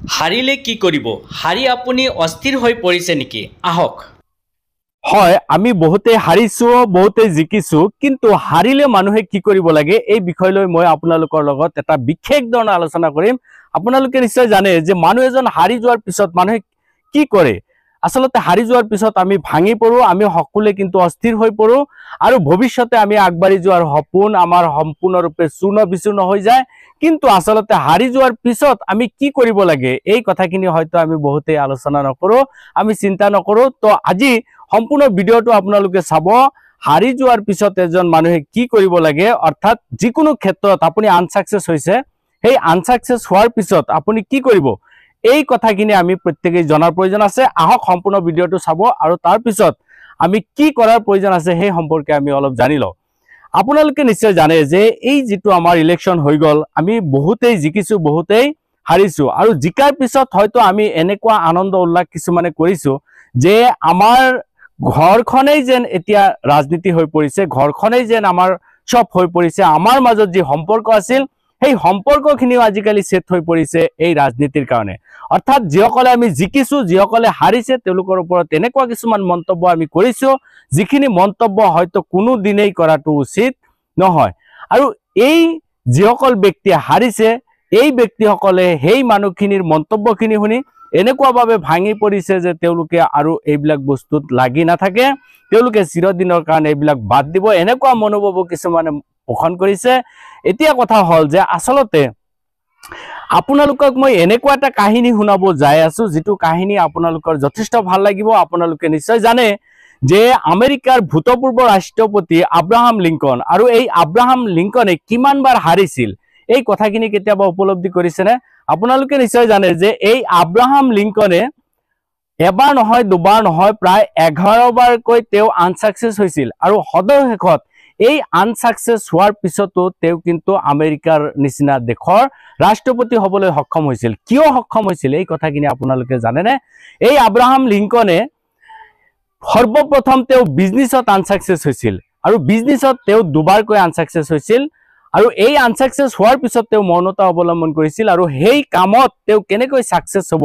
হাৰিলে কি কৰিব? হাৰি আপুনি অস্থিৰ হৈ পৰিছে নেকি? আহক। হয়, আমি বহুতে হাৰিছো, বহুতে জিকিছো, কিন্তু হাৰিলে মানুহে কি কৰিব লাগে এই বিষয় লৈ মই আপোনালোকৰ লগত এটা বিশেষ ধৰণৰ আলোচনা কৰিম। আপোনালোকে নিশ্চয় জানে যে মানুহ এজন হাৰি যোৱাৰ পিছত মানুহে কি কৰে। আচলতে হাৰি যোৱাৰ পিছত আমি ভাঙি পৰো, আমি সকলোৱে কিন্তু অস্থিৰ হৈ পৰো আৰু ভৱিষ্যতে আমি আগবাঢ়ি যোৱাৰ সপোন আমাৰ সম্পূৰ্ণৰূপে চূৰ্ণ বিচূৰ্ণ হৈ যায়। কিন্তু আচলতে হাৰি যোৱাৰ পিছত আমি কি কৰিব লাগে এই কথাখিনি হয়তো আমি বহুতেই আলোচনা নকৰো, আমি চিন্তা নকৰো। তো আজি সম্পূৰ্ণ ভিডিঅ'টো আপোনালোকে চাব, হাৰি যোৱাৰ পিছত এজন মানুহে কি কৰিব লাগে, অৰ্থাৎ যিকোনো ক্ষেত্ৰত আপুনি আনচাকচেছ হৈছে, সেই আনচাকচেছ হোৱাৰ পিছত আপুনি কি কৰিব এই কথাখিনি আমি প্ৰত্যেকেই জনাৰ প্ৰয়োজন আছে। আহক সম্পূৰ্ণ ভিডিঅ'টো চাব আৰু তাৰ পিছত আমি কি কৰাৰ প্ৰয়োজন আছে সেই সম্পৰ্কে আমি অলপ জানি লওঁ। আপোনালোকে নিশ্চয় জানে যে এই যিটো আমাৰ ইলেকশ্যন হৈ গ'ল, আমি বহুতেই জিকিছো, বহুতেই হাৰিছো আৰু জিকাৰ পিছত হয়তো আমি এনেকুৱা আনন্দ উল্লাস কিছুমানে কৰিছো যে আমাৰ ঘৰখনেই যেন এতিয়া ৰাজনীতি হৈ পৰিছে, ঘৰখনেই যেন আমাৰ চব হৈ পৰিছে, আমাৰ মাজত যি সম্পৰ্ক আছিল সেই সম্পৰ্কখিনিও আজিকালি ছেট হৈ পৰিছে এই ৰাজনীতিৰ কাৰণে। অৰ্থাৎ যিসকলে আমি জিকিছো, যিসকলে হাৰিছে তেওঁলোকৰ ওপৰত এনেকুৱা কিছুমান মন্তব্য আমি কৰিছো যিখিনি মন্তব্য হয়তো কোনো দিনেই কৰাটো উচিত নহয়। আৰু এই যিসকল ব্যক্তিয়ে হাৰিছে এই ব্যক্তিসকলে সেই মানুহখিনিৰ মন্তব্যখিনি শুনি এনেকুৱাভাৱে ভাঙি পৰিছে যে তেওঁলোকে আৰু এইবিলাক বস্তুত লাগি নাথাকে, তেওঁলোকে চিৰদিনৰ কাৰণে এইবিলাক বাদ দিব, এনেকুৱা মনোভাৱো কিছুমানে পোষণ কৰিছে। এতিয়া কথা হ'ল যে আচলতে আপোনালোকক মই এনেকুৱা এটা কাহিনী শুনাব যাই আছো যিটো কাহিনী আপোনালোকৰ যথেষ্ট ভাল লাগিব। আপোনালোকে নিশ্চয় জানে যে আমেৰিকাৰ ভূতপূৰ্ব ৰাষ্ট্ৰপতি আব্ৰাহাম লিংকন, আৰু এই আব্ৰাহাম লিংকনে কিমানবাৰ হাৰিছিল এই কথাখিনি কেতিয়াবা উপলব্ধি কৰিছেনে? আপোনালোকে নিশ্চয় জানে যে এই আব্ৰাহাম লিংকনে এবাৰ নহয় দুবাৰ নহয় প্ৰায় 11 বাৰকৈ তেওঁ আনচাকচেছ হৈছিল আৰু সদৌ শেষত এই আনচাকচেছ হোৱাৰ পিছতো তেওঁ কিন্তু আমেৰিকাৰ নিচিনা দেশৰ ৰাষ্ট্ৰপতি হ'বলৈ সক্ষম হৈছিল। কিয় সক্ষম হৈছিল এই কথাখিনি আপোনালোকে জানেনে? এই আব্ৰাহাম লিংকনে সৰ্বপ্ৰথম তেওঁ বিজনেছত আনচাকচেছ হৈছিল আৰু বিজনেছত তেওঁ দুবাৰকৈ আনচাকচেছ হৈছিল আৰু এই আনচাকচেছ হোৱাৰ পিছত তেওঁ মৌনতা অৱলম্বন কৰিছিল আৰু সেই কামত তেওঁ কেনেকৈ চাকচেছ হ'ব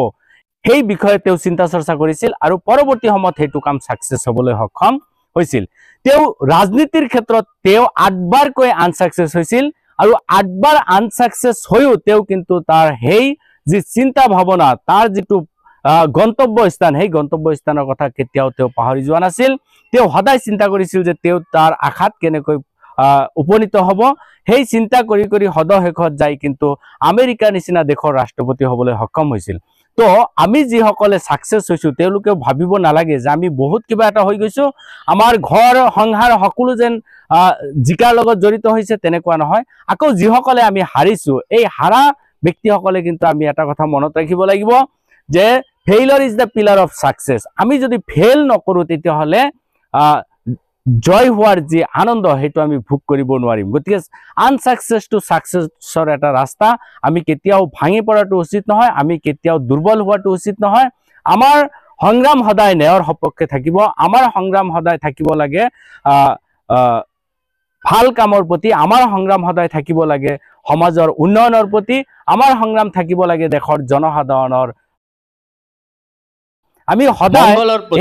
সেই বিষয়ে তেওঁ চিন্তা চৰ্চা কৰিছিল আৰু পৰৱৰ্তী সময়ত সেইটো কাম চাকচেছ হ'বলৈ সক্ষম হৈছিল। তেওঁ ৰাজনীতিৰ ক্ষেত্ৰত তেওঁ 8 বাৰকৈ আনচাকচেছ হৈছিল আৰু 8 বাৰ আনচাকচেছ হৈও তেওঁ কিন্তু তাৰ সেই যি চিন্তা ভাৱনা, তাৰ যিটো গন্তব্য স্থান, সেই গন্তব্য স্থানৰ কথা কেতিয়াও তেওঁ পাহৰি যোৱা নাছিল। তেওঁ সদায় চিন্তা কৰিছিল যে তেওঁ তাৰ আশাত কেনেকৈ উপনীত হ'ব, সেই চিন্তা কৰি কৰি সদৌ শেষত যাই কিন্তু আমেৰিকাৰ নিচিনা দেশৰ ৰাষ্ট্ৰপতি হ'বলৈ সক্ষম হৈছিল। তো আমি যিসকলে চাকচেছ হৈছো তেওঁলোকেও ভাবিব নালাগে যে আমি বহুত কিবা এটা হৈ গৈছো, আমাৰ ঘৰ সংসাৰ সকলো যেন জিকাৰ লগত জড়িত হৈছে, তেনেকুৱা নহয়। আকৌ যিসকলে আমি হাৰিছো এই হাৰা ব্যক্তিসকলে কিন্তু আমি এটা কথা মনত ৰাখিব লাগিব যে failure is the pillar of success. আমি যদি ফেইল নকৰো তেতিয়াহ'লে জয় হোৱাৰ যি আনন্দ সেইটো আমি ভোগ কৰিব নোৱাৰিম। গতিকে আনচাকচেছ টু চাকচেছৰ এটা ৰাস্তা, আমি কেতিয়াও ভাঙি পৰাটো উচিত নহয়, আমি কেতিয়াও দুৰ্বল হোৱাটো উচিত নহয়। আমাৰ সংগ্ৰাম সদায় ন্যায়ৰ সপক্ষে থাকিব, আমাৰ সংগ্ৰাম সদায় থাকিব লাগে ভাল কামৰ প্ৰতি, আমাৰ সংগ্ৰাম সদায় থাকিব লাগে সমাজৰ উন্নয়নৰ প্ৰতি, আমাৰ সংগ্ৰাম থাকিব লাগে দেশৰ জনসাধাৰণৰ। আমি সদায়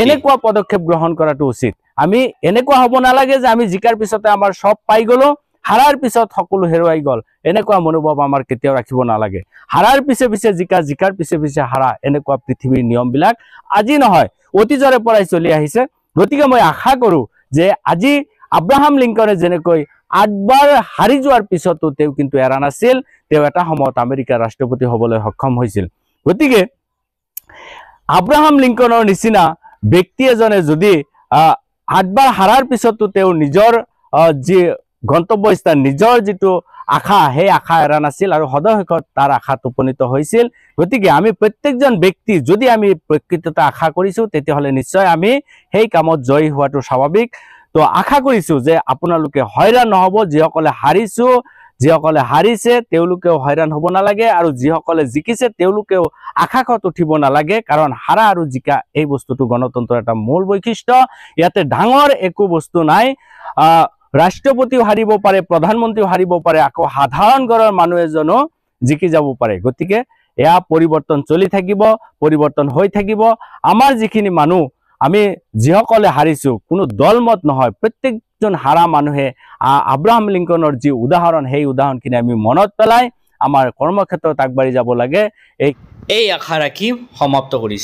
এনেকুৱা পদক্ষেপ গ্ৰহণ কৰাটো উচিত। আমি এনেকুৱা হ'ব নালাগে যে আমি জিকাৰ পিছতে আমাৰ চব পাই গলো, হাৰাৰ পিছত সকলো হেৰুৱাই গ'ল, এনেকুৱা মনোভাৱ আমাৰ কেতিয়াও ৰাখিব নালাগে। হাৰাৰ পিছে পিছে জিকা, জিকাৰ পিছে পিছে হাৰা, এনেকুৱা পৃথিৱীৰ নিয়মবিলাক আজি নহয় অতীজৰে পৰাই চলি আহিছে। গতিকে মই আশা কৰো যে আজি আব্ৰাহাম লিংকনে যেনেকৈ 8 বাৰ হাৰি যোৱাৰ পিছতো তেওঁ কিন্তু এৰা নাছিল, তেওঁ এটা সময়ত আমেৰিকাৰ ৰাষ্ট্ৰপতি হ'বলৈ সক্ষম হৈছিল। গতিকে আব্ৰাহাম লিংকনৰ নিচিনা ব্যক্তি এজনে যদি 8 বাৰ হাৰাৰ পিছতো তেওঁ নিজৰ যি গন্তব্যস্থান, নিজৰ যিটো আশা, সেই আশা এৰা নাছিল আৰু সদৌ শেষত তাৰ আশাত উপনীত হৈছিল। গতিকে আমি প্ৰত্যেকজন ব্যক্তি যদি আমি প্ৰকৃততে আশা কৰিছো তেতিয়াহ'লে নিশ্চয় আমি সেই কামত জয়ী হোৱাটো স্বাভাৱিক। তো আশা কৰিছো যে আপোনালোকে হয়ৰাণ নহ'ব, যিসকলে হাৰিছো, যিসকলে হাৰিছে তেওঁলোকেও হয়ৰাণ হ'ব নালাগে আৰু যিসকলে জিকিছে তেওঁলোকেও আশাকত উঠিব নালাগে, কাৰণ হাৰা আৰু জিকা এই বস্তুটো গণতন্ত্ৰৰ এটা মূল বৈশিষ্ট্য। ইয়াতে ডাঙৰ একো বস্তু নাই। ৰাষ্ট্ৰপতিও হাৰিব পাৰে, প্ৰধানমন্ত্ৰীও হাৰিব পাৰে, আকৌ সাধাৰণ ঘৰৰ মানুহ এজনো জিকি যাব পাৰে। গতিকে এয়া পৰিৱৰ্তন চলি থাকিব, পৰিৱৰ্তন হৈ থাকিব। আমাৰ যিখিনি মানুহ, আমি যিসকলে হাৰিছোঁ, কোনো দলমত নহয়, প্ৰত্যেকজন হাৰা মানুহে আব্ৰাহাম লিংকনৰ যি উদাহৰণ, সেই উদাহৰণখিনি আমি মনত পেলাই আমাৰ কৰ্মক্ষেত্ৰত আগবাঢ়ি যাব লাগে। এই আশা ৰাখি সমাপ্ত কৰিছোঁ।